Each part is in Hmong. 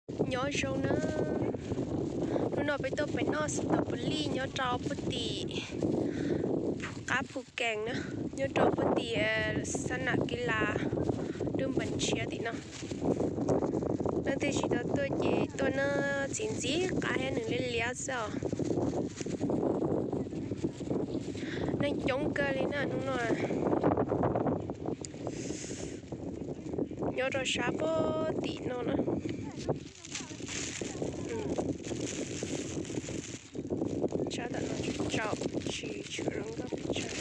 Nyob zoo na, hnub no peb tuaj pem noj xim tau pus lij nyob rau puag tim qab Phu Kees na, nyob rau puag tim xab nam kiv las dub npas ntshiab tim no. Leej twg tsis tau tuaj ces tuaj na, txiv ntxim qab thiab nws liab liab xwb os. Neeg coob kawg li na hnub no. Nyob rau sab puag tim no na. Sab tom no tsaus tsis tshua zoo nkauj pes tsawg.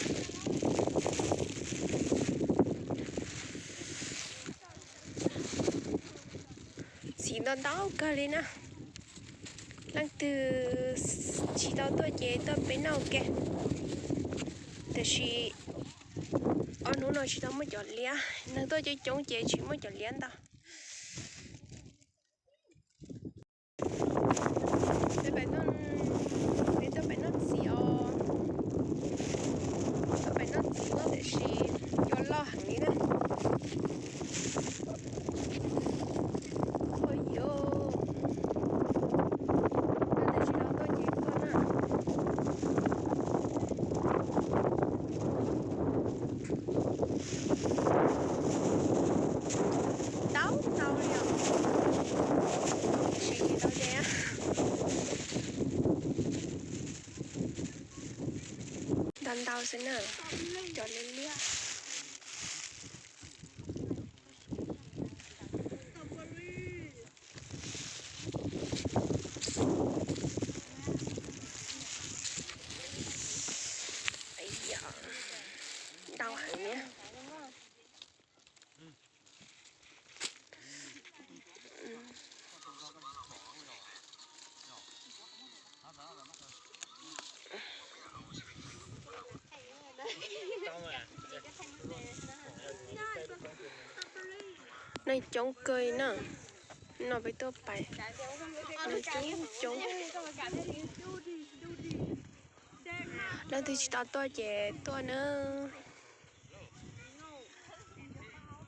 Txiv ntau ntau kawg li na. Leej twg tsis tau tuaj ces tuaj pem noj ua ke. Tiam sis ob hnub no tsis tau muaj cov liab, neeg tuaj coob coob ces tsis muaj cov liab ntau. Peb tuaj pem noj txiv os, tuaj pem noj txiv no tiam sis cua loj heev li na. Ua yuv, leej twg tsis tau tuaj ces tuaj na. Ntau ntau li os, tiam sis tsis tau de. Ntau ntau xwb na, cov liab liab. Ntau heev na. Neeg coob kawg na, no peb tuaj pais, neeg coob coob. Leej twg tsis tau tuaj ces tuaj nawb.